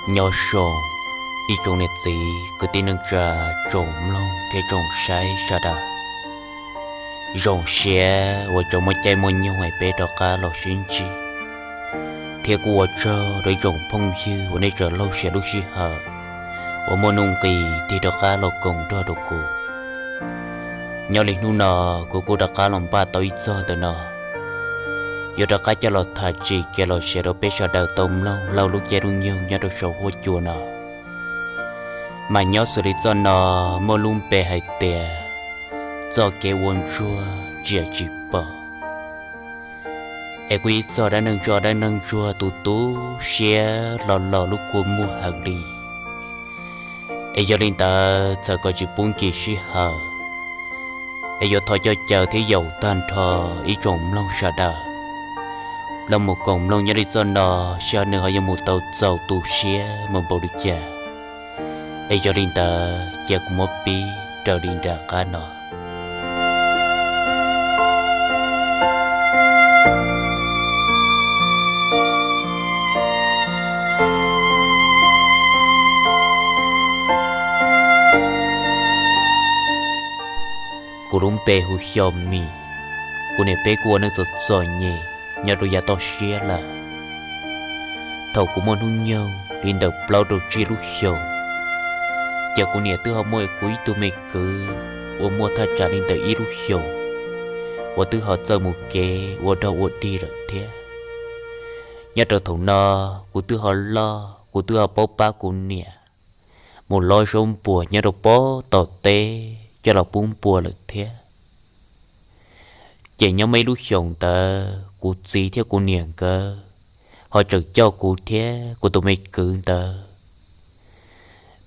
Nyob zoo ib tsoom niam txiv kwv tij neej tsa, tsoom mloog thiab tsoom saib sawv daws. Zoo siab uas tseem muaj caij muaj nyoog es peb rov qab los sib ntsib, thiab kuj ua tsaug rau ib tsoom phooj ywg uas nej tseem laug siab lub sij hawm uas muaj nuj nqis tig rov qab los koom nrog rau kuv. Nyob li hnub no, kuv kuj rov qab los npaj tau ib txog ntawm no, yuav rov qab coj los tham tsim kev los share rau peb sawv daws tau mloog laug lub caij lub nyoog nyob rau saum huab cua no. Mas nyob xws li txoj no muaj lub npe hais tias txoj kev ua ntsuag ntsia tsis pom. Es kuj ib txog dab neeg ntsuag, dab neeg ntsuag tus tu siab los los lub kua muag heev li. Es yog li ntawd txawm kom tsis pub nkim sij hawm, es yuav thov coj caw thiab yaum tag nrho ib tsoom mloog sawv daws los mus koom mloog nyob li txoj no, seb nws ho yuav mus tau txaus tu siab mus npaum li cas. Es yog li ntawd cia kuv muab pib raws li nram qab no. Kuv lub npe hu Xyo Mim. Kuv niam peb kuj ua neej txom txom nyem nyob rau yav toj siab lawm. Thaum kuv muaj hnub nyoog li ntawm plaub rau tsib lub xyoos, ces kuv niam twb ho muaj kuv ib tug me kwv uas muaj thaj tsam li ntawm ib lub xyoos, uas twb ho txawj mus kev ua dog ua dig lawm thiab. Nyob rau thaum no, kuv twb ho loj, kuv twb ho paub pab kuv niam mus lov zaub npuas nyob rau pob tom teb coj los pub npua lawm thiab. Ces nyob muaj ib lub xyoos ntawd kuv txiv thiab kuv niam nkawd ho tseem coj kuv thiab kuv tus me kwv ntawd,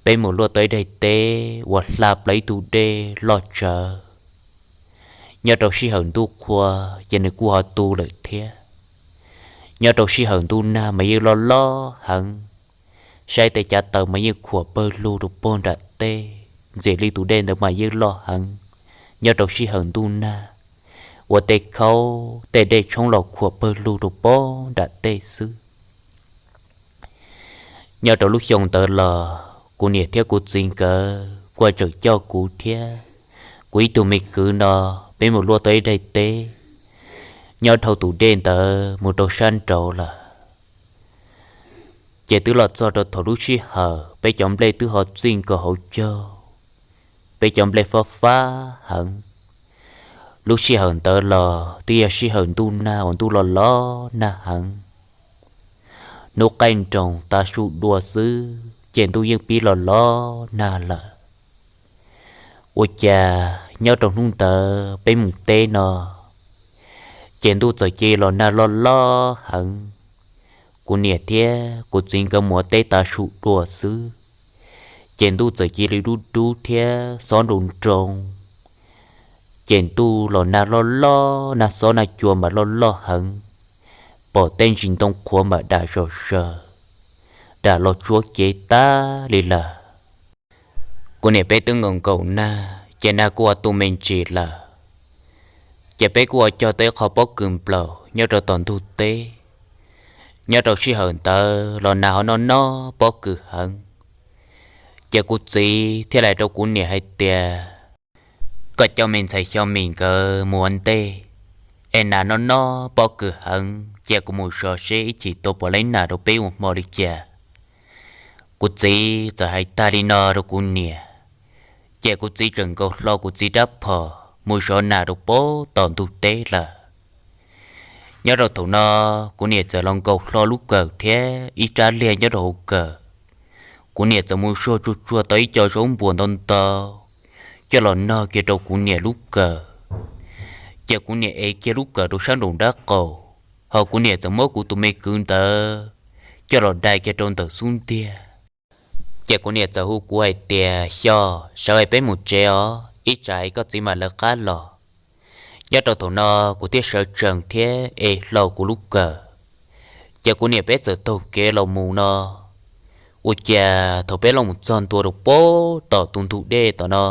peb mus luaj tau ib daim teb uas hla plaws ib tug dej loj tsawv. Nyob rau sij hawm ntuj qhua ces nws kuj ho tu lawm thiab. Nyob rau sij hawm ntuj nag mas yeej loj loj heev, saib tej cav taws mas yeej khuam pawg lug rau pog nram tej, ntxim li tus dej ntawd mas yeej loj heev. Nyob rau sij hawm ntuj nag uas tej khaub tej dej tshoob los khuam pawg lug rau pog nram tej xwb. Nyob rau lub xyoo ntawd los kuv niam thiab kuv txiv nkawd kuj tseem coj kuv thiab kuv ib tug me kwv no, peb mus luaj tau ib daim teb nyob dhau tus dej ntawd mus rau sab nraud lawm. Ces twb los txog rau thaum lub sij hawm peb cov nplej twb ho txij nkaus hauv caug, peb cov nplej fab fab heev. Lub sij hawm ntawd los twb yog sij hawm ntuj nag uas ntuj los los nag heev. Hnub qaij nroos tav su dua xwb ces ntuj yeej pib los los nag lawm. Ua cas nyob rau hnub ntawd peb mus teb no, ces ntuj txawm cia li los nag loj loj heev. Kuv niam thiab kuv txiv nkawd mus ua teb tav su dua xwb, ces ntuj txawm cia li dub dub thiab xob nroo nroo. Ces ntuj los nag loj loj, nag xob nag cua mas loj loj heev, pom tej ntsis ntoo qhuav mas dam zom zaws, dam los tsuab cev tag li lawm. Kuv niam peb twb nkaum nkaum nag ces nag kuj ua tu me ntsis lawm. Ces peb kuj ua cog tau ib qho pob kws nplaum nyob rau tom ntug teb. Nyob rau sij hawm ntawd los nag ho noj noj pob kws heev. Ces kuv txiv thiaj li hais rau kuv niam hais tias, koj coj me ntxhais Xyo Mim nkawd mus ua ntej, es nag noj noj pob kws heev ces kuv mus zov seb ib chim tua puas laib nag rau peb ua hmo li cas. Kuv txiv txawm hais tag li no rau kuv niam, ces kuv txiv txawm nkaus hlo kuv txiv rab phom mus zov nag rau pob tom ntug teb lawm. Nyob rau thaum no, kuv niam txawm los nkaus hlo lub kawm thiab ib rab liag nyob rau hauv kawm. Kuv niam txawm mus zuag tsuag tsuag tau ib co zaub npuas ntau ntau coj los nog kiag rau kuv niam lub kawm. Ces kuv niam ev kiag lub kawm rau sab nraum nraub qaum, ho kuv niam txawm muab kuv tus me kwv ntawd coj los dai kiag rau ntawm xub ntiag. Ces kuv niam txawm hu kuv hais tias, Xyo, sawv es peb mus tsev os, ib tsam koj txiv mam lawv qab los. Nyob rau thaum no kuv thiaj sawv tsees thiab ev hlo kuv lub kawm. Ces kuv niam peb txawm taug kev los mus no. Ua cas thaum peb los mus txog ntua rau pob tom tus ntug dej tom no,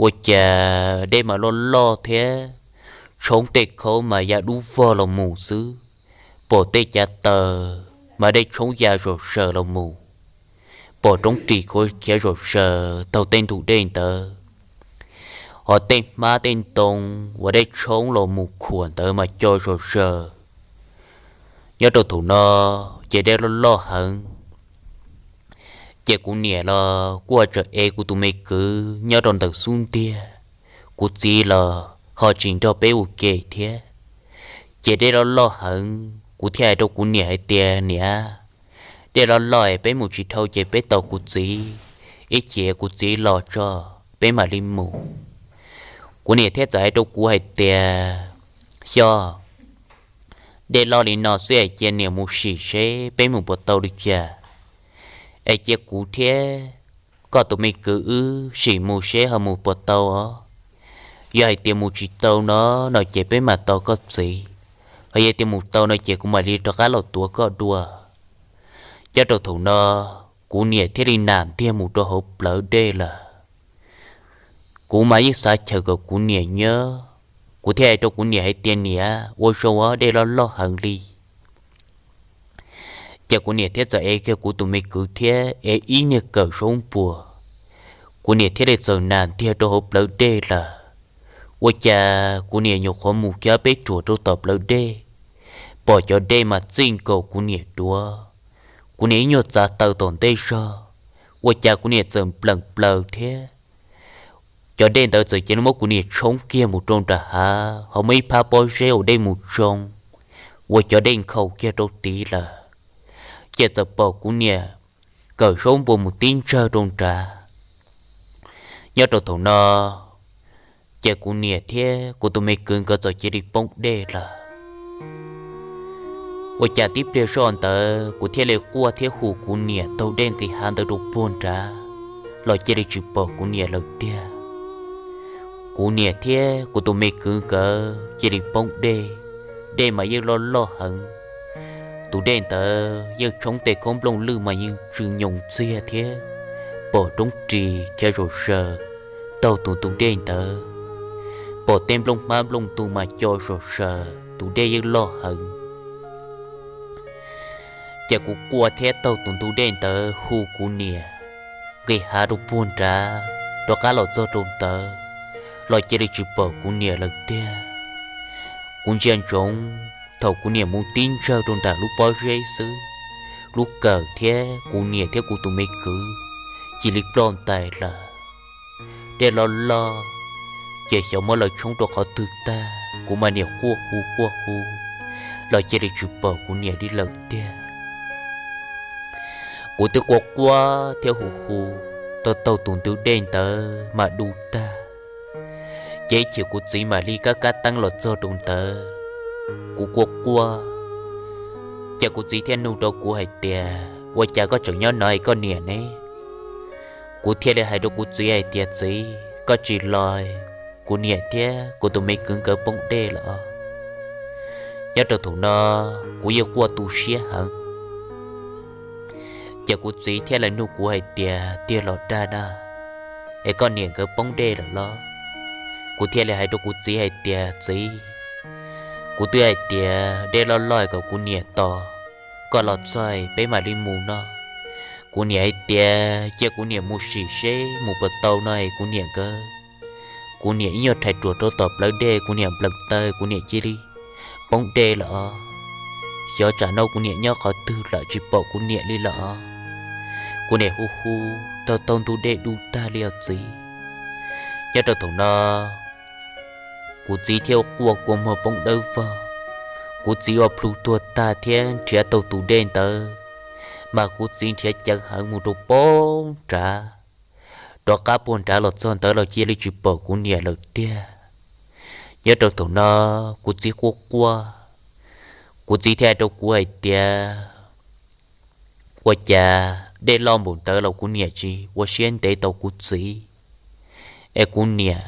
ua cas dej mas loj loj thiab, tshoob tej khaub mas ya dub vog los mus xwb, pom tej cav taws mas dej tshoob ya zom zaws los mus. pom roob ris khiav zom zaws taug tej ntug dej ntawd, hos tej hmab tej ntoo uas dej tshoob los mus khuam ntawd mas co zom zaws. Nyob rau thaum no ces dej loj loj heev, ces kuv niam los kuj tseem ev kuv tus me kwv nyob rau ntawm xub ntiag. Kuv txiv los ho tsis nrog peb ua ke thiab. Ces dej loj loj heev, kuv thiaj hais rau kuv niam hais tias, Niam, dej loj loj es peb mus tsis dhau ces peb tos kuv txiv, ib chim kuv txiv los tso peb mam li mus. Kuv niam thiaj txawm hais rau kuv hais tias, Xyov, dej loj li no xwb es cia niam mus sim seb peb mus puas tau li cas. Es cia kuv thiab koj tus me kwv wb sim mus seb ho mus puas tau os. Yog hais tias mus tsis tau no, no ces peb mam tos koj txiv. Ho yog tias mus tau no ces kuv mam li rov qab los tuav koj dua. Nyob rau thaum no, kuv niam thiaj li nam ntiag mus rau hauv plawv dej lawm. Kuv mas yeej xav chaw kom kuv niam nyob, kuv thiaj hais rau kuv niam hais tias, Niam, ua zoo os, dej loj loj heev li. Ces kuv niam thiaj txawm ev kiag kuv tus me kwv thiab ev ib nyuag kawm zaub npua, kuv niam thiaj li txawm nam ntiag rau hauv plawv dej lawm. Ua cas kuv niam nyuam qhuav mus kiag peb ruam rau tom plawv dej, pom cov dej mas txij nkaus kuv niam duav. Kuv niam ib nyuag txav taw tom ntej zog, ua cas kuv niam txawm npleem plaws thiab. Cov dej ntawd txawm cia li muab kuv niam tshoob kiag mus rau nram hav, ho muaj ib phab pob zeb uas dej mus tsoo uas cov dej nkhaus kiag rau tid lawm. Ces txawm pom kuv niam kawm zaub npua mus tib ntsawg rau nrad. Nyob rau thaum no, ces kuv niam thiab kuv tus me kwv nkawd txawm cia li poob dej lawm. Ua cas tib pliag zoj ntawd kuv thiaj li quaj thiab hu kuv niam taug dej nqis hav ntawd rau puag nrad, los cia li tsis pom kuv niam lawm tiag. Kuv niam thiab kuv tus me kwv nkawd cia li poob dej, dej mas yeej loj loj heev. Tus dej ntawd yeej tshoob tej khaub nplooj lwj mas yeej tsw nyoos ntxiag thiab pom roob ris khiav zom zaws taug tus ntug dej ntawd, pom tej nplooj hmab nplooj ntu mas co zom zaws, tus dej yeej loj heev. Ces kuv quaj thiab taug tus ntug dej ntawd hu kuv niam, nqis hav rau puag nrad, rov qab los txog rau ntawd los cia li tsis pom kuv niam lawm tiag. Kuv ntsia ntsoov thaum kuv niam mus tib ntsawg rau nram lub pob zeb xwb, lub kawm thiab kuv niam thiab kuv tus me kwv cia li ploj ntais lawm. Dej loj loj, ces xyov muab lawv tshoob rau qhov twg tag, kuv mas niam quaj hu quaj hu los cia li tsis pom kuv niam li lawm tiag. Kuv twb quaj quaj thiab hu hu, taug taug tus ntug dej ntawd mas du tag. Ces ib chim kuv txiv mam li kab kab teeb los txog rau ntawd. Kuv quaj quaj, ces kuv txiv thiaj nug rau kuv hais tias, Ua cas koj tseem nyob no es koj niam ne? Kuv thiaj li hais rau kuv txiv hais tias, Txiv, koj tsis los, kuv niam thiab kuv tus me kwv nkawd poob dej lawm os. Nyob rau thaum no kuv yeej quaj tu siab heev. Ces kuv txiv thiaj li nug kuv hais tias, Tiag los dag na, es koj niam nkawd poob dej lawm los? Kuv thiaj li hais rau kuv txiv hais tias, Txiv, kuv twb hais tias dej loj loj kom kuv niam tos, koj los txog peb mam li mus no. Kuv niam hais tias cia kuv niam mus sim seb mus puas tau no es kuv niam nkawd, kuv niam ib nyuag rhais ruam rau tom plawv dej, kuv niam nplees taw, kuv niam cia li poob dej lawm os. Xyov tsam no kuv niam nyob qhov twg lawm, tsis pom kuv niam li lawm os. Kuv niam hu hu, taug taug ntug dej du tag li os txiv. Nyob rau thaum no, kuv txiv thiaj quaj kua muag poob dawb vog. Kuv txiv ua plhu tuag tag thiab nrhiav tau tus dej ntawd, mas kuv txiv nrhiav ceev heev mus rau poob nrad, rov qab puag nrad los txog ntawd los cia li tsis pom kuv niam lawm tiag. Nyob rau thaum no, kuv txiv quaj quaj, kuv txiv thiaj hais rau kuv hais tias, Ua cas dej loj npaum ntawd los kuv niam tsis ua siab ntev tau kuv txiv, es kuv niam,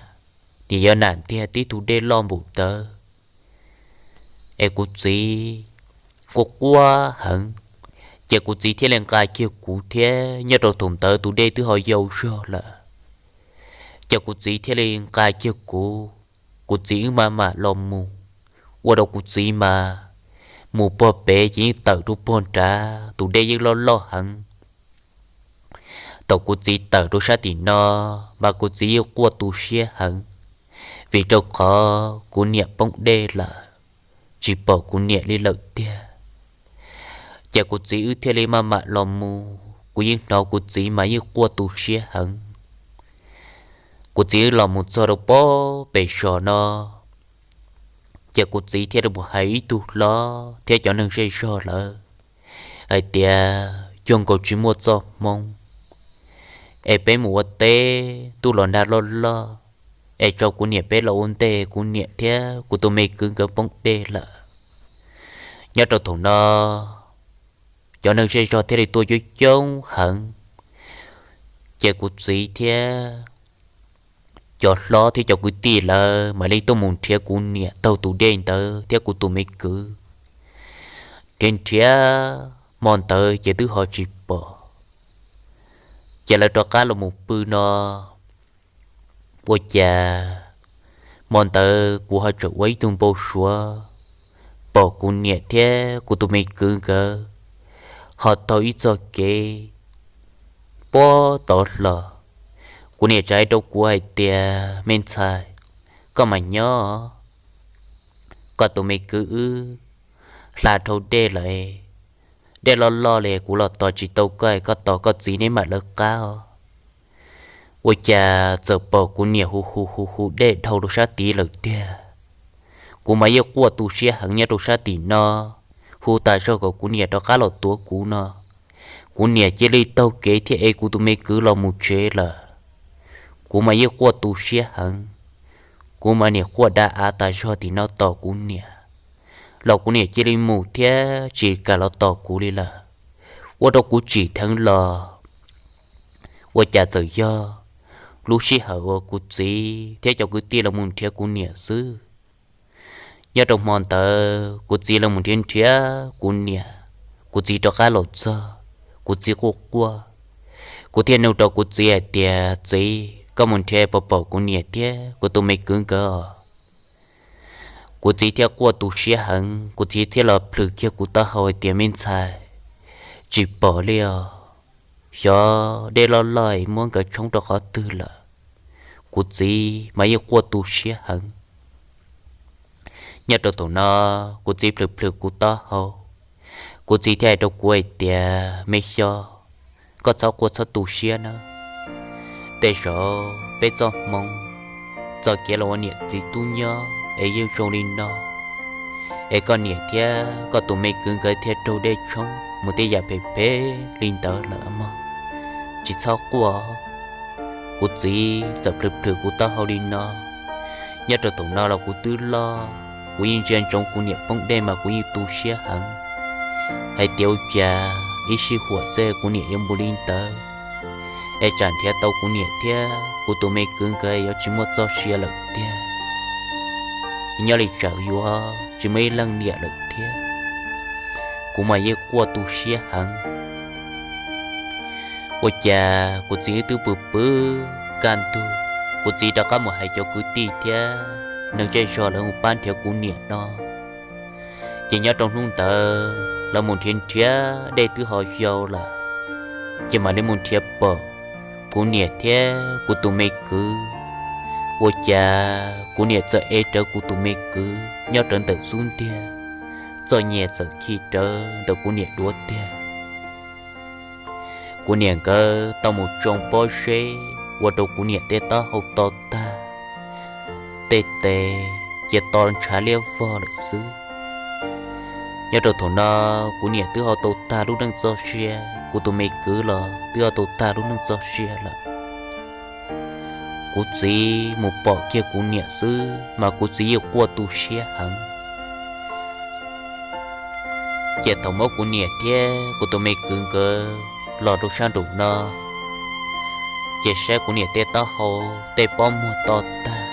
niam yuav nam ntiag tib tug dej loj npaum ntawd, es kuv txiv quaj quaj heev. Ces kuv txiv thiaj li nqa kiag kuv thiab, nyob rau thaum ntawd tus dej twb ho yau zog lawm. Ces kuv txiv thiaj li nqa kiag kuv, kuv txiv wb mam mam los mus, ua rau kuv txiv mas mus puag pem ces yeej tawm rau puag nrad, tus dej yeej loj loj heev. Thaum kuv txiv tawm rau sab tim no, mas kuv txiv yeej quaj tu siab heev, vim rau qhov kuv niam poob dej lawm, tsis pom kuv niam li lawm tiag. Ces kuv txiv wb thiaj li maj mam los mus, kuv yeej hnov kuv txiv mas yeej quaj tu siab heev. Kuv txiv wb los mus txog rau pob pem zos no, ces kuv txiv thiaj li mus hais ib tug hlob thiab cov neeg zej zog lawm hais tias, cuag nkaus tsis muaj txoj hmoo, es peb mus ua teb ntuj los nag loj loj, es tso kuv niam peb los ua ntej, kuv niam thiab kuv tus me kwv nkawd poob dej lawm. Nyob rau thaum no, cov neeg zej zog thiaj li tuaj coob coob heev, ces kuv txiv thiab cov hlob thiab cov kwv tij lawv mam li tuaj mus nrhiav kuv niam taug tus dej ntawd thiab kuv tus me kwv. Nrhiav nrhiav hmo ntawd ces twb ho tsis pom. Ces lawv rov qab los mus pw no, ua cas hmo ntawd kuv ho tseem ua ib tug npau suav pom kuv niam thiab kuv tus me kwv nkawd ho taug ib txoj kev pob tod hlo. Kuv niam tsa rau kuv hais tias, me ntxhais, koj mas nyob, koj tus me kwv wb hla dhau dej lawm, dej loj loj li, kuv los tos tsis tau koj, koj tos koj txiv neb mam lawv qab os. Ua cas txawm pom kuv niam hu hu hu hu dej dhau rau sab tid lawm tiag. Kuv mas yeej quaj tu siab heev nyob rau sab tim no, hu tas zog kom kuv niam rov qab los tuav kuv no, kuv niam cia li taug kev thiab es kuv tus me kwv los mus tsev lawm. Kuv mas yeej quaj tu siab heev, kuv mas niam quaj da av tas zog tim no tos kuv niam, los kuv niam cia li mus thiab tsis kam los tos kuv li lawm, ua rau kuv tsim dheev los. Ua cas txawm yog lub sij hawm uas kuv txiv thiab cov kwv tij los mus nrhiav kuv niam xwb. Nyob rau hmo ntawd kuv txiv los mus nrhiav nrhiav kuv niam, kuv txiv rov qab los txog, kuv txiv quaj quaj. Kuv thiaj nug rau kuv txiv hais tias, txiv, koj mus nrhiav puas pom kuv niam thiab kuv tus me kwv nkawd os? Kuv txiv thiaj quaj tu siab heev, kuv txiv thiaj los plhws kiag kuv taub hau hais tias, me ntxhais, tsis pom li os, xyov dej loj loj es muab nkawd tshoob rau qhov twg lawm. Kuv txiv mas yeej quaj tu siab heev. Nyob rau thaum no, kuv txiv plhws plhws kuv taub hau, kuv txiv thiaj hais rau kuv hais tias, me xyob, koj txhob quaj txhob tu siab nawb. Tej zaum peb txoj hmoo txoj kev los ua niam txiv tub nyob es yeej zoo li no, es koj niam thiab koj tus me kwv nkawd thiaj raug dej tshoob mus tej yam phem phem li ntawd lawm mog. Tsis txhob quaj. Kuv txiv txawm plhws plhws kuv taub hau li no. Nyob rau thaum no los kuv twb loj, kuv yeej ntsia ntsoov kuv niam poob dej mas kuv yeej tu siab heev, hais tias ua cas ib sij huam xwb kuv niam yuav mus li ntawd, es tsam nrhiav tau kuv niam thiab kuv tus me kwv nkawd yuav tsis muaj txoj sia lawm tiag, nyob li tsam yuav tsis muaj ib leej niam lawm thiab. Kuv mas yeej quaj tu siab heev. Ua cas kuv txiv twb pw pw kaj ntug, kuv txiv rov qab mus hais cov kwv tij thiab neeg zej zog lawv mus pab nrhiav kuv niam no. Ces nyob rau hnub ntawd lawv mus nrhiav nrhiav dej twb ho yau lawm, ces mam li mus nrhiav pom kuv niam thiab kuv tus me kwv. Ua cas kuv niam txawm ev rawv kuv tus me kwv nyob rawv ntawm xub ntiag, txoj nyias txawm khi rawv ntawm kuv niam duav tiag. Kuv niam nkawd tau mus tsoo pob zeb ua rau kuv niam tej taub hau to tag, tej tes ces to ntshav liab vog lawm xwb. Nyob rau thaum no, kuv niam twb ho tau tag lub neej txoj sia, kuv tus me kwv los twb ho tau tag lub neej txoj sia lawm. Kuv txiv mus pom kiag kuv niam xwb mas kuv txiv yeej quaj tu siab heev. Ces thaum muab kuv niam thiab kuv tus me kwv nkawd los rau sab nraum no, ces saib kuv niam tej taub hau tej pob muag to tag,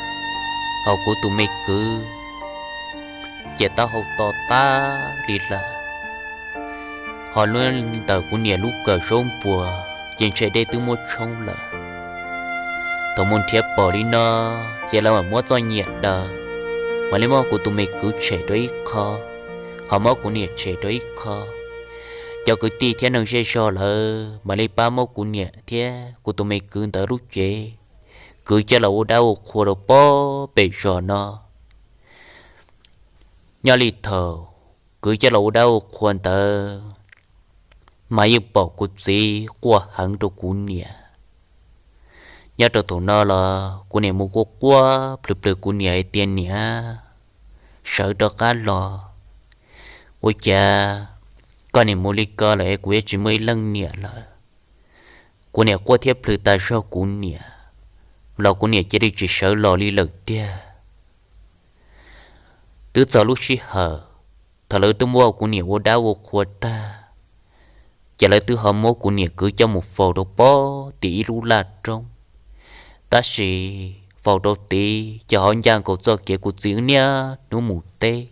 ho kuv tus me kwv ces taub hau to tag li lawm, ho lub ntawm kuv niam lub kawm zaub npuas ces ntshe dej twb muab tshoob lawm. Thaum mus nrhiav pom li no, ces lawv mam muab txoj nyiam daws, mam li muab kuv tus me kwv tshem rau ib qho, ho muab kuv niam tshem rau ib qho. cov kwv tij thiab neeg zej zog lawv mam li pab muab kuv niam thiab kuv tus me kwv ntawd lub cev kwv coj los ua dab ua qhua rau pem zos no. Nyob li thaum kwv coj los ua dab ua qhua ntawd, mas yeej pom kuv txiv quaj heev rau kuv niam. Nyob rau thaum no los kuv niam mus quaj quaj plhws plhws kuv niam hais tias, Niam, sawv rov qab los, ua cas koj niam mus li ko lawm es kuv yuav tsis muaj ib leej niam lawm. Kuv niam quaj thiab plhws tas zog kuv niam, los kuv niam cia li tsis sawv los li lawm tiag. Twb txog lub sij hawm thaum lawv twb muab kuv niam ua dab ua qhua tag, ces lawv twb ho muab kuv niam kwv coj mus faus rau pem tim ib lub laj roob. Tab sis faus rau tid ces ho ncaj nkaus txoj kev kuv txiv niaj hnub mus teb,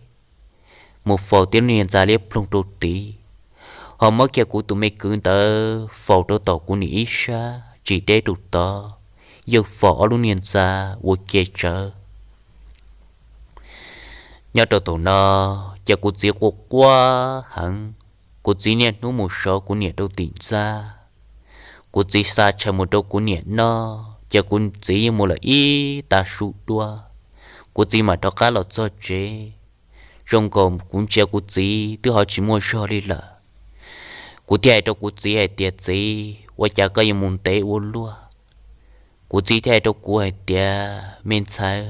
mus faus tib lub niag ntxa liab ploog rau tid, ho muab kiag kuv tus me kwv ntawd faus rau tom kuv niam ib sab tsis deb rau tod, yawg faus ob lub niag ntxa ua ke tsawv. Nyob rau thaum no, ces kuv txiv quaj quaj heev. Kuv txiv niaj hnub mus sov kuv niam rau tim ntxa. Kuv txiv xa tshaw mus rau kuv niam noj, ces kuv txiv yeej mus lawm ib tag su dua, kuv txiv mam rov qab los txog tsev. Zoo nkaus kuv ntsia kuv txiv twb ho tsis muaj zog li lawm. Kuv thiaj hais rau kuv txiv hais tias, Txiv, ua cas koj yuav mus ntev ua luaj? Kuv txiv thiaj hais rau kuv hais tias, Me ntxhais,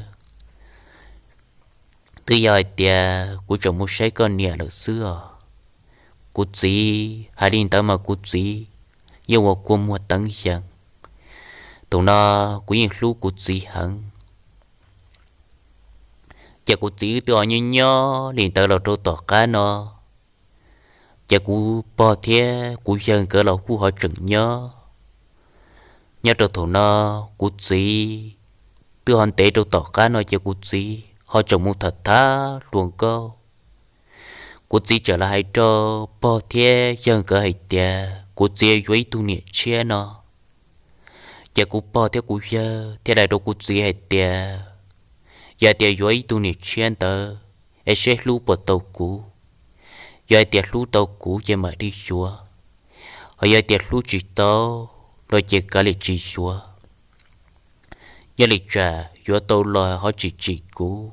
twb yog hais tias kuv tseem mus saib koj niam lawm xwb os. Kuv txiv hais li ntawd mas kuv txiv yeej ua kua muag teev yees. Thaum no kuv yeej hlub kuv txiv heev. Ces kuv txiv wb twb ho nyob nyob li ntawd los rau tom qab no, ces kuv pog thiab kuv yawg nkawd los kuj ho tseem nyob. Nyob rau thaum no, kuv txiv twb ho ntev rau tom qab no ces kuv txiv ho tseem mus tham tham hluas nkauj. Kuv txiv txawm los hais rau pog thiab yawg nkawd hais tias kuv txiv yuav ib tug niam tshiab no. Ces kuv pog thiab kuv yawg thiaj hais rau kuv txiv hais tias, Yog hais tias yuav ib tug niam tshiab ntawd es seb hlub puas tau kuv. Yog hais tias hlub tau kuv ces mam li yuav, ho yog hais tias hlub tsis tau no ces kav liam tsis yuav. Yog li tsam yuav tau los ho tsis tsim kuv.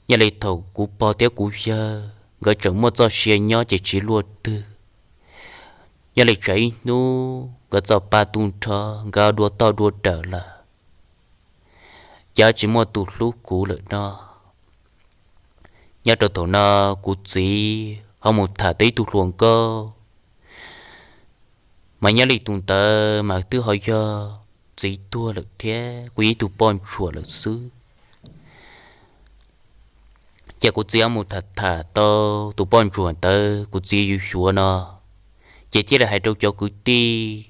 Yog li thaum kuv pog thiab kuv yawg nkawd tseem muaj txoj sia nyob ces tsis luaj twg. Yog li tsam ib hnub nkawd txoj pa tu nrho, nkawd dua toj dua rawm lawm, ces tsis muaj tus hlub kuv lawm no. Nyob rau thaum no, kuv txiv ho mus tham tau ib tug hluas nkauj, mas nyob li tus ntawd mas twb ho yog txiv tuag lawm thiab kuv yog ib tug poj ntsuam lawm xwb. Ces kuv txiv ho mus tham tham tau tus poj ntsuam ntawd kuv txiv yuav yuav no, ces thiaj li hais rau cov kwv tij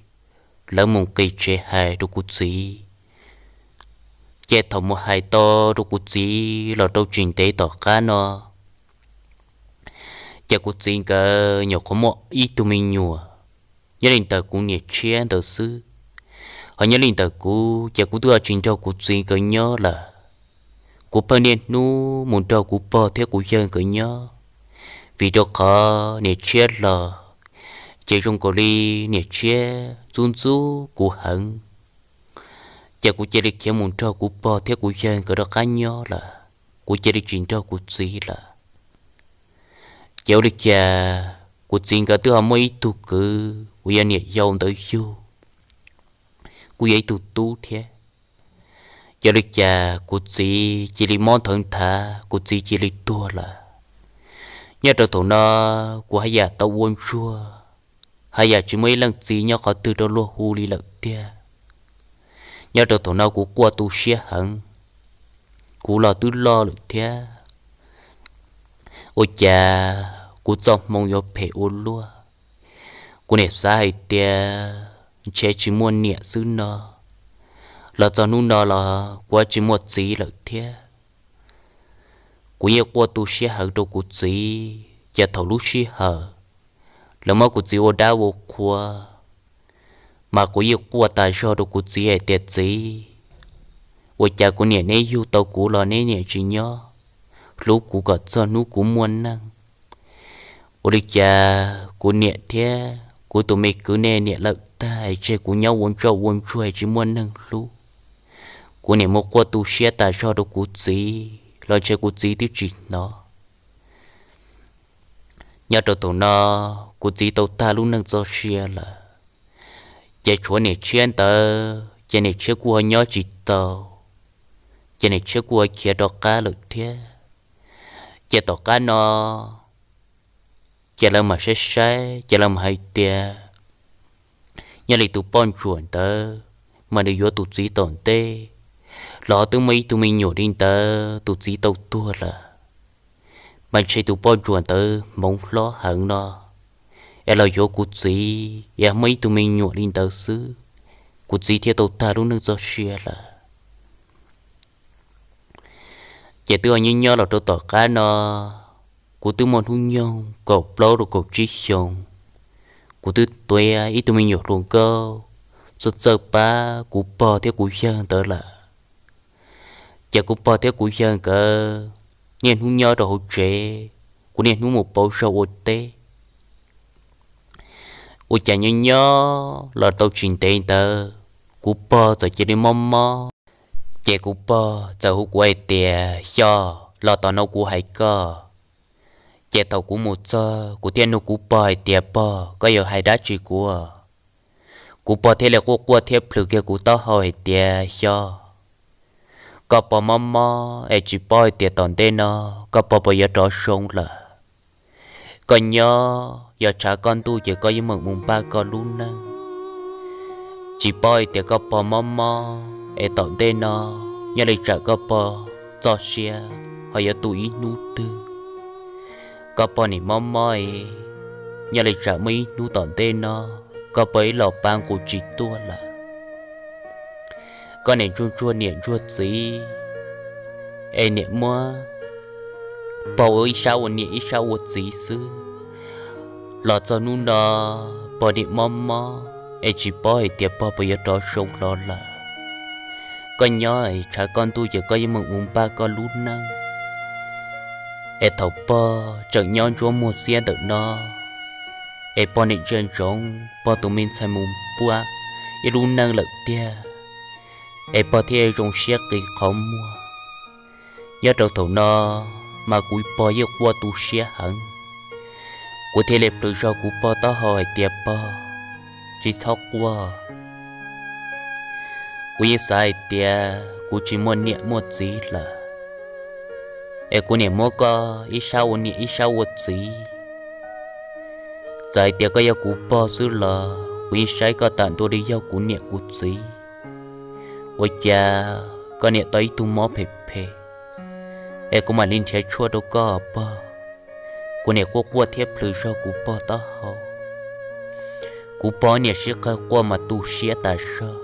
lawv mus nqis tsev hais rau kuv txiv. Ces thaum mus hais tau rau kuv txiv los rau tsis ntev tom qab no, ces kuv txiv nkawd nyuam qhuav muaj ib tug me nyuam, nyob li ntawm kuv niam tshiab ntawd xwb. Ho nyob li ntawm kuv ces kuv twb tsis nrog kuv txiv nkawd nyob lawm. Kuv pheej niaj hnub mus nrog kuv pog thiab kuv yawg nkawd nyob, vim rau qhov niam tshiab los ces zoo nkaus li niam tshiab ntxub ntxub kuv heev. Ces kuv cia li khiav mus nrog kuv pog thiab kuv yawg nkawd rov qab nyob lawm, kuv cia li tsis nrog kuv txiv lawm. Ces ua li cas kuv txiv nkawd twb ho muaj ib tug kwv uas yog niam yau ntawd yug, kuj yog ib tug tub thiab. Ces ua li cas kuv txiv cia li mob nthawv nthav, kuv txiv cia li tuag lawm. Nyob rau thaum no, kuv haj yam tau ua ntsuag, haj yam tsis muaj ib leej txiv nyob qhov twg rau luag hu li lawm tiag. Nyob rau thaum no kuv quaj tu siab heev, kuv los twb loj lawm thiab. Ua cas kuv txoj hmoo yuav phem ua luaj. Kuv niam xav hais tias ntshe tsis muaj niam xwb no, los txog hnub no los kuv tsis muaj txiv lawm thiab. Kuv yeej quaj tu siab heev rau kuv txiv, ces thaum lub sij hawm lawv muab kuv txiv ua dab ua qhua, mas kuv yeej quaj tas zog rau kuv txiv hais tias, Txiv, ua cas kuv niam neb yug tau kuv los neb niam tsis nyob hlub kuv kom txog hnub kuv muaj neej? Ua li cas kuv niam thiab kuv tus me kwv nej niam lawm tag, tseg kuv nyob ua ntsoj ua ntsuag tsis muaj neeg hlub. Kuv niam muab quaj tu siab tas zog rau kuv txiv los ntshe kuv txiv twb tsis hnov. Nyob rau thaum no, kuv txiv tau tag lub neej txoj sia lawm, ces tshuav niam tshiab ntawd ces niam tshiab kuj ho nyob tsis tau, ces niam tshiab kuj ho khiav rov qab lawm thiab. Ces tom qab no, ces lawv mam saib saib ces lawv mam hais tias, nyob li tus poj ntsuam ntawd mas nws yuav tus txiv tom ntej los twb muaj ib tug me nyuam li ntawd, tus txiv tau tuag lawm, mas ntshe tus poj ntsuam ntawd hmoov hlob heev no es los yuav kuv txiv es muaj ib tug me nyuam li ntawd xwb, kuv txiv thiaj tau tag lub neej txoj sia lawm. Ces twb ho nyob nyob los rau tom qab no, kuv twb muaj hnub nyoog kaum plaub rau kaum tsib xyoos, kuv twb tuav ib tug me nyuam hluas nkauj txawj txawj pab kuv pog thiab kuv yawg ntawd lawm. Ces kuv pog thiab kuv yawg nkawd niaj hnub nyob rau hauv tsev, kuv niaj hnub mus pauv zog ua teb. Ua cas nyob nyob los tau tsis ntev ntawd, kuv pog txawm cia li mob mob. Ces kuv pog txawm hu kuv hais tias, Xyoj, los tom no kuv hais koj. Ces thaum kuv mus txog kuv thiaj nug kuv pog hais tias, Pog, koj yuav hais dab tsi kuv? Kuv pog thiaj li quaj quaj thiab plhws kiag kuv taub hau hais tias, Xyoj, koj pog mob mob es tsis paub hais tias tom ntej no koj pog puas yuav rov zoo lawm. Koj nyob, yog tshav koj ntuj ces koj yeej meem mus npaj koj lub neej. Tsis paub hais tias koj pog mob mob es tom ntej no nyob li tsam koj pog txoj sia ho yuav tu ib hnub twg. Koj pog nim mob mob es nyob li tsam muaj ib hnub tom ntej no koj pog ib los pa nqus tsis tuaj lawm. Koj niam ntsuag ntsuag niam ntsuag txiv es niam muab pog ua ib sab ua niam ib sab ua txiv xwb. Los txog hnub no pog niam mob mob es tsis paub hais tias pog puas yuav rov zoo hlo lawm. Koj nyob es tshav koj ntuj ces koj yeej meem mus npaj koj lub neej. Es thaum pog tseem nyob ntsuab muag xiab ntawm no, es pog niam ntsia ntsoov pog tus me ntxhais mus puab ib lub neej lawm tiag, es pog thiaj zoo siab qis qhov muag. Nyob rau thaum no mas kuv pog yeej quaj tu siab heev. Kuv thiaj li plhws zog kuv pog taub hau hais tias, Pog, tsis txhob quaj. Kuv yeej xav hais tias kuv tsis muaj niam muaj txiv lawm, es kuv niam muab koj ib sab ua niam ib sab ua txiv. Txawm hais tias koj yog kuv pog xwb los kuv yeej saib koj tam ntua li yog kuv niam kuv txiv. Ua cas koj niam tau ib tug mob phem phem, es kuv mam li nrhiav tshuaj rau koj pog. Kuv niam quaj quaj thiab plhws zog kuv pog taub hau. Kuv pog niam sib qawg quaj mas tu siab tas zog.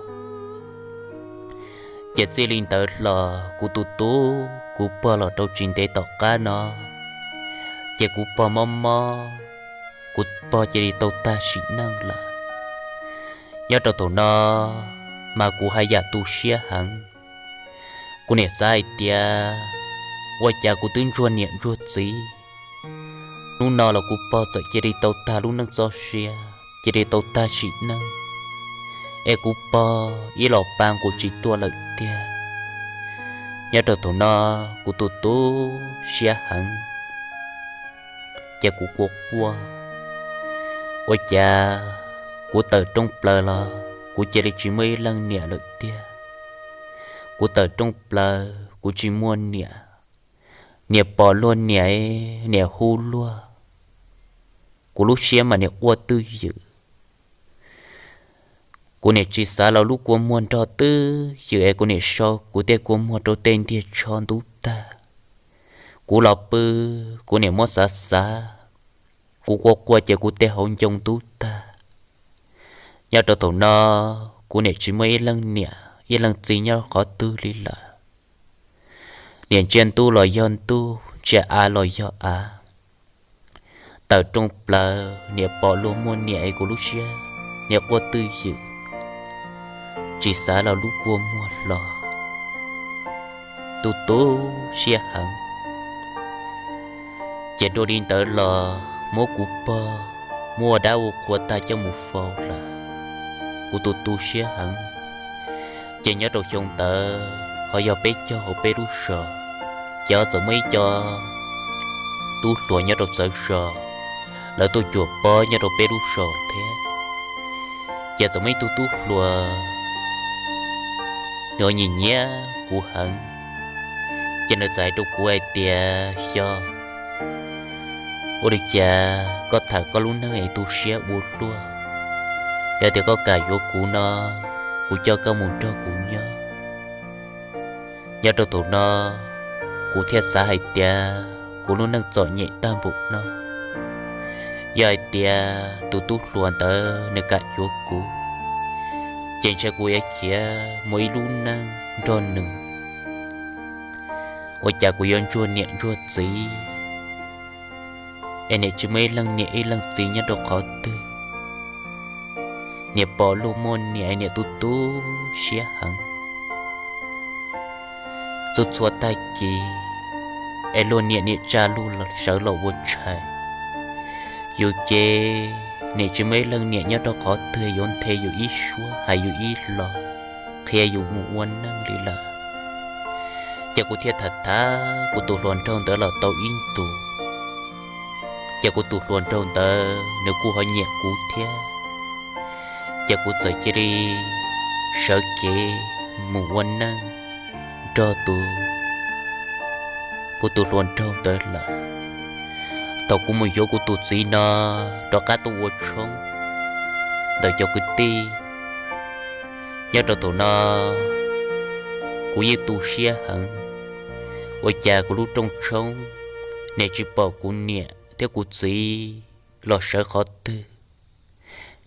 Ces txij li ntawd los kuv tus tub kuv pog los rau tsis ntev tom qab no, ces kuv pog mob mob, kuv pog cia li tau tag sim neej lawm. Nyob rau thaum no mas kuv haj yam tu siab heev. Kuv niam xav hais tias, ua cas kuv twb ntsuag niam ntsuag txiv, hnub no los kuv pog txawm cia li tau tag lub neej txoj sia, cia li tau tag sim neej, es kuv pog ib los pa nqus tsis tuaj lawm tiag. Nyob rau thaum no kuv tu tu siab heev, ces kuv quaj quaj. Ua cas kuv tawm rooj plaws los kuv cia li tsis muaj ib leeg niam lawm tiag. Kuv tawm rooj plaws kuv tsis muaj niam. Niam pom luag niam, niam hu luag, kuv lub siab mas niam quaj twj ywm. Kuv niam tsis xav los lub kua muag nrog twj ywm es kuv niam so kuv tej kua muag rau tej ntiag tsho ntub tag. Kuv los pw, kuv niam muab xav xav, kuv quaj quaj ces kuv tej hauv ncoo ntub tag. Nyob rau thaum no, kuv niam tsis muaj ib leeg niam ib leeg txiv nyob qhov twg li lawm. Niam ntsia ntuj los yog ntuj, ntsia av los yog av. Tawm rooj plaws niam pom luag muaj niam es kuv lub siab niam quaj twj ywm, tsis xav los lub kua muag hlo, tu tu siab heev. Ces dua li ntawd los muab kuv pog muab ua dab ua qhua tag coj mus faus lawm. Kuv tus tu siab heev. Ces nyob rau xyoo ntawd ho yog peb caug hauv peb lub zos, ces ho txawm muaj ib co tub hluas nyob rau txawv zos, lawv tuaj cuam pob nyob rau peb lub zos thiab. Ces txawm muaj ib tug tub hluas, nws nyiam nyiam kuv heev, ces nws txawm hais rau kuv hais tias, Xyov, ua li cas koj tham koj lub neej es tu siab ua luaj, yog tias koj kam yuav kuv no, kuv coj koj mus nrog kuv nyob. Nyob rau thaum no, kuv thiaj xav hais tias kuv lub neej txom nyem tag npaum no, yog hais tias tus tub hluas ntawd nws kam yuav kuv, ces ntshe kuv yuav khiav mus ib lub neej nrog nws. Ua cas kuv yuav ntsuag niam ntsuag txiv, es niam tsis muaj ib leej niam ib leej txiv nyob rau qhov twg. Niam pom luag muaj niam es niam tu tu siab heev. Txhua txhua tag kis es luag niam niam tsa luag sawv los ua tshais. Yus ces niam tsis muaj ib leej niam nyob rau qhov twg yuav nthe yus ib suab, hais yus ib los, qhia yus mus ua neej li lawm. Ces kuv thiaj tham tham kuv tus hluas nraug ntawd los tau ib ntus, ces kuv tus hluas nraug ntawd nws kuj ho nyiam kuv thiab. Ces kuv txawm cia li sawv kev mus ua neej nrog tus, kuv tus hluas nraug ntawd lawm. Thaum kuv mus yuav kuv tus txiv no rov qab tuaj ua tshoob ntawm cov kwv tij, nyob rau thaum no kuv yeej tu siab heev. Ua cas kuv lub rooj tshoob, niam tsis pom kuv niam thiab kuv txiv los sawv qhov twg.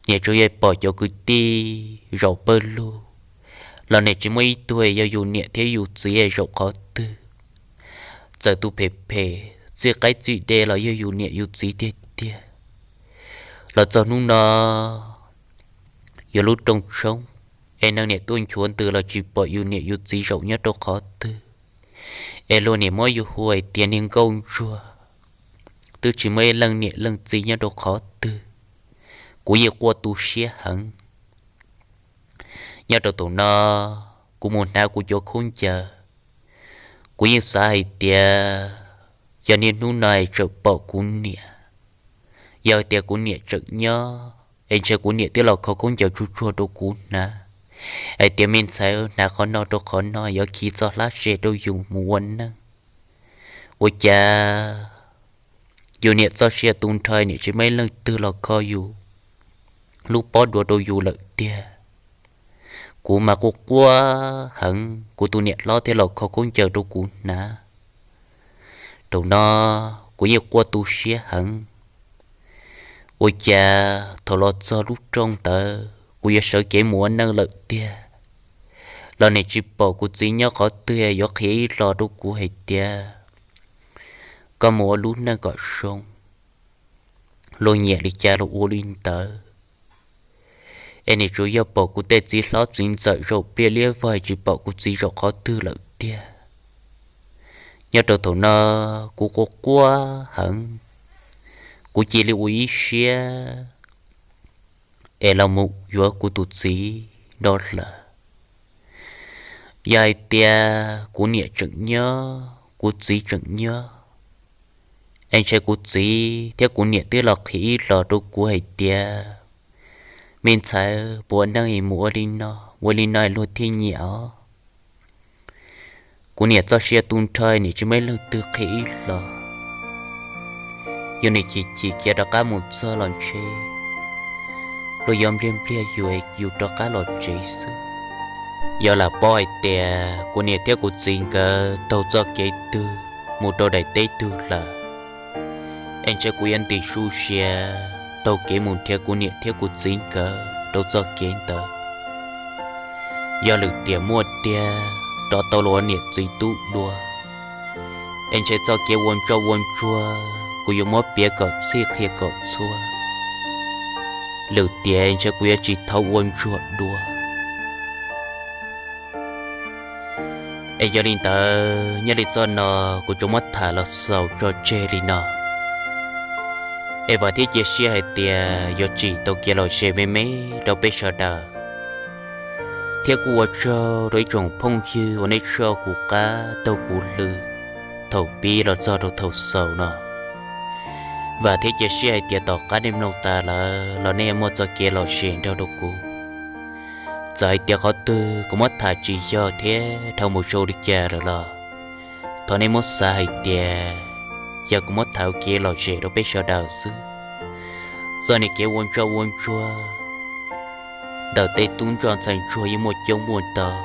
Niam tsuas yog pom cov kwv tij zaum pawg lug, los niam tsis muaj ib tug yog yus niam thiab yus txiv zaum qhov twg. Txawm tus phem phem txij qaib txij de los yog yus niam yus txiv tiag tiag. Los txog hnub no, yuav lub rooj tshoob, es neeg niam tuaj nchuav ntws los tsis pom yus niam yus txiv zaum nyob rau qhov twg. Es luag niam muab yus hu hais tias niag nkauj ntsuag, twb tsis muaj ib leej niam leej txiv nyob rau qhov twg. Kuv yeej quaj tu siab heev. Nyob rau thaum no, kuv mus hnav kuv cov khaub ncaws, kuv yeej xav hais tias yog niaj hnub no es tseem pom kuv niam, yog hais tias kuv niam tseem nyob es ntshe kuv niam twb los kho khaub ncaws tsuag tsuag rau kuv hnav, hais tias me ntxhais hnav qhov no rau qhov no yuav khi txoj hlab ze rau yus mus ua neej. Ua cas yus niam txoj sia tu nrho niam tsis muaj ib leej twg los kho yus lub pob duav rau yus lawm tiag. Kuv mas quaj quaj heev, kuv tus niam hlob thiaj los kho khaub ncaws rau kuv hnav. Thaum no kuv yeej quaj tu siab heev. Ua cas thaum los txog lub rooj ntawd kuv yuav sawv kev mus ua neej lawm tiag, los niam tsis pom kuv txiv nyob qhov twg yuav qhia ib los rau kuv hais tias koj mus ua lub neej kom zoo, luag nyiam li cas los ua li ntawd. Es niam tsuas yog pom kuv tej txiv hlob txiv ntxawm zaum pliaj liab vog tsis pom kuv txiv zaum qhov twg lawm tiag. Nyob rau thaum no kuv quaj quaj heev, kuv cia li ua ib siab es los mus yuav kuv tus txiv nrog lawm. Yog hais tias kuv niam tseem nyob, kuv txiv tseem nyob, es ntshe kuv txiv thiab kuv niam twb los qhia ib los rau kuv hais tias me ntxhais puas ua neej es mus ua li no, ua li no luag thiaj nyiam os. Kuv niam txoj sia tu nrho niam tsis muaj ib leej twg qhia ib los. Yus niam chim chim khiav rov qab mus txog los ntshe luag yuav npliag npliag yus, yus rov qab los tsev xwb. Yog lam paub hais tias kuv niam thiab kuv txiv nkawd taug txoj kev twg mus rau daim teb twg lawm, es ntshe kuv yuav ntim su sia taug kev mus nrhiav kuv niam thiab kuv txiv nkawd rau txoj kev ntawd. Yog lwm tiam muaj tiag rov tau los ua niam txiv tub dua, es ntshe txoj kev ua ntsoj ua ntsuag kuv yuav muab piav kom txhij qhia kom txhua. Lwm tiam ntshe kuv yuav tsis thaub ua ntsuag dua. Es yog li ntawd nyob li txoj no kuv tsuas muab tham los xaus tso tseg li no. Es vam thiab cia siab hais tias yuav tsim tau kev lom zem me me rau peb sawv daws, thiab kuj ua tsaug rau ib tsoom phooj ywg uas nej tshua kuv qab taug kuv lw thaum pib los txog rau thaum xaus no. Vam thiab cia siab hais tias tom qab nej mloog tas lawm los nej yuav muaj txoj kev lom zem nrog rau kuv. Txawm hais tias qhov twg kuv muab tham tsis yog thiab dhau mus zoo li cas lawm los thov nej muab xav hais tias yog kuv muab tham ua kev lom zem rau peb sawv daws xwb. Txoj niag kev ua ntsoj ua ntsuag ntawm tej tub ntsoj ntxhais ntsuag yeej muaj coob muaj ntau,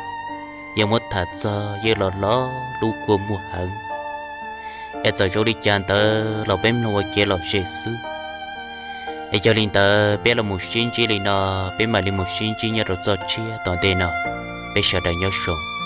yog muab tham txog yeej los loj lub kua muag heev. Es txawm zoo li cas ntawd los peb mloog ua kev lom zem xwb. Es yog li ntawd peb los mus sib ntsib li no, peb mam li mus sib ntsib nyob rau txoj tshiab tom ntej no. Peb sawv daws nyob zoo.